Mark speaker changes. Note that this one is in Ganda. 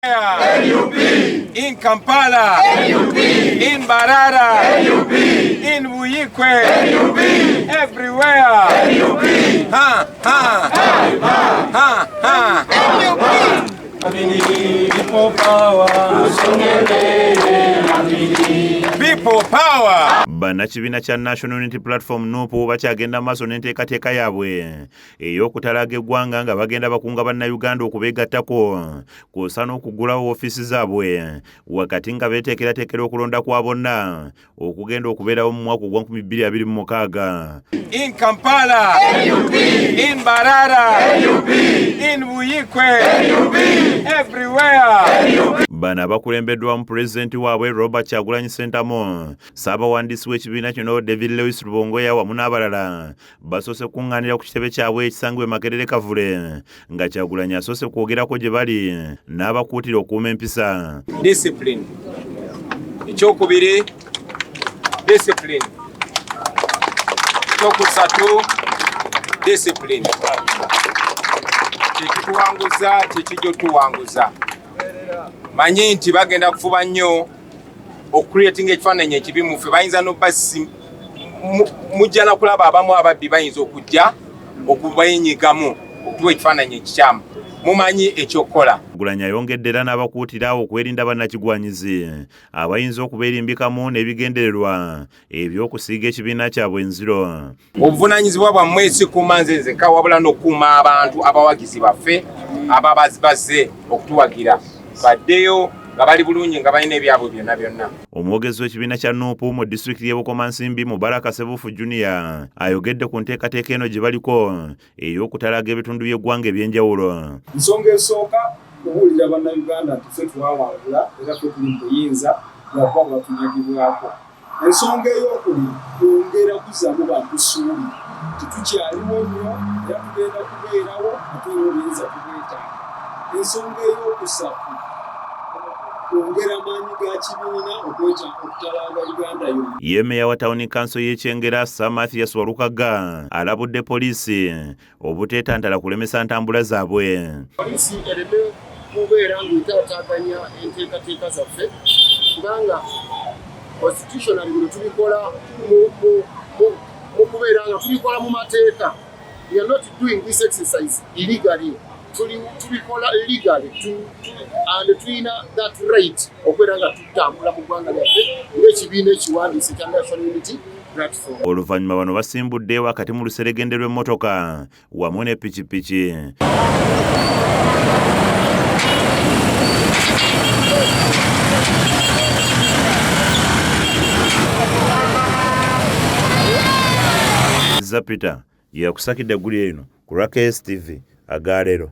Speaker 1: NUP. In Kampala. NUP. In Mbarara. NUP. In Buikwe. NUP. Everywhere. NUP. Ha ha. Ha ha. Ha. NUP.
Speaker 2: People power.
Speaker 1: People power.
Speaker 3: Bannakibiina kya National Unity Platform NUP bakyagenda maaso n'enteekateeka yaabwe ey'okutalaga eggwanga nga bagenda bakunga bannayuganda okubeegattako kw'ossa n'okuggulawo woofiisi zaabwe wakati nga beeteekerateekera okulonda kwa bonna okugenda okubeerawo mu mwaka ogwa 2026.
Speaker 1: In Kampala. NUP. In Mbarara. NUP. In Buikwe. NUP. Everywhere.
Speaker 3: NUP. Bano abakulembeddwamu pulezidenti waabwe Robert Kyagulanyi Ssentamu, ssaabawandiisi w'ekibiina kino David Lewis Rubongoya wamu n'abalala basoose kukuŋŋaanira ku kitebe kyabwe ekisangibwa e Makerere Kavule nga Kyagulanyi asoose kwogerako gye bali n'abakuutira okuuma empisa.
Speaker 1: Discipline. Ekyokubiri discipline. Ekyokusatu discipline. Kyekituwanguza kyekijja otuwanguza. Manyi nti bagenda kufuba nnyo okucreatinga ekifaananyi ekibi muffe bayinza nobasi mujja nakulaba abamu ababbi bayinza okujja okubenyigamu okutuwa ekifaananyi ekikyamu mumanyi ekyokukola.
Speaker 3: Kyagulanyi ayongedde era n'abakuutira okwerinda bannakigwanyizi abayinza okubeerimbikamu n'ebigendererwa eby'okusiiga ekibiina kyabwe enziro.
Speaker 1: Obuvunaanyizibwa bwammwe si kuuma nze nzekka wabula n'okukuuma abantu abawagizi baffe ababazze okutuwagira baddeyo nga bali bulungi nga balina ebyabwe byonna byonna.
Speaker 3: Omwogezi w'ekibiina kya NUP mu disitulikiti y'e Bukomansimbi Mubaraka Sebuufu Junior ayogedde ku nteekateeka eno gye baliko ey'okutalaga ebitundu by'eggwanga eby'enjawulo.
Speaker 4: Ensonga esooka kubuulira Bannayuganda nti ffe twawangula era ffe tuli mu buyinza lwakuba bwatunyagibwako. Ensonga eyookubiri kwongera kuzzaamu bantu ssuubi nti tukyaliwo nnyo era tugenda kubeerawo ate era obuyinza tubwetaaga. Ensonga eyookusatu kwongera maanyi ga kibiina okutalaaga Uganda yonna.
Speaker 3: Ye Meeya wa Tawuni Kanso y'e Kyengera, Sir Mathias Walukagga alabudde poliisi obuteetantala kulemesa ntambula zaabwe.
Speaker 5: Poliisi ereme kubeera ng'etaataaganya enteekateeka zaffe kubanga constitutionally bino tubikola mu kubeera nga tubikola mu mateeka. We are not doing this exercise illegally. Tubikola legally and tulina that right okubeera nga tutambula mu ggwanga lyaffe ng'ekibiina ekiwandiise ekya National Unity Platform.
Speaker 3: Oluvannyuma bano basimbudde wakati mu luseregende lw'emmotoka wamu ne pikipiki. Zapita yakusakidde eggulire lino ku lwa KSTV agaleero.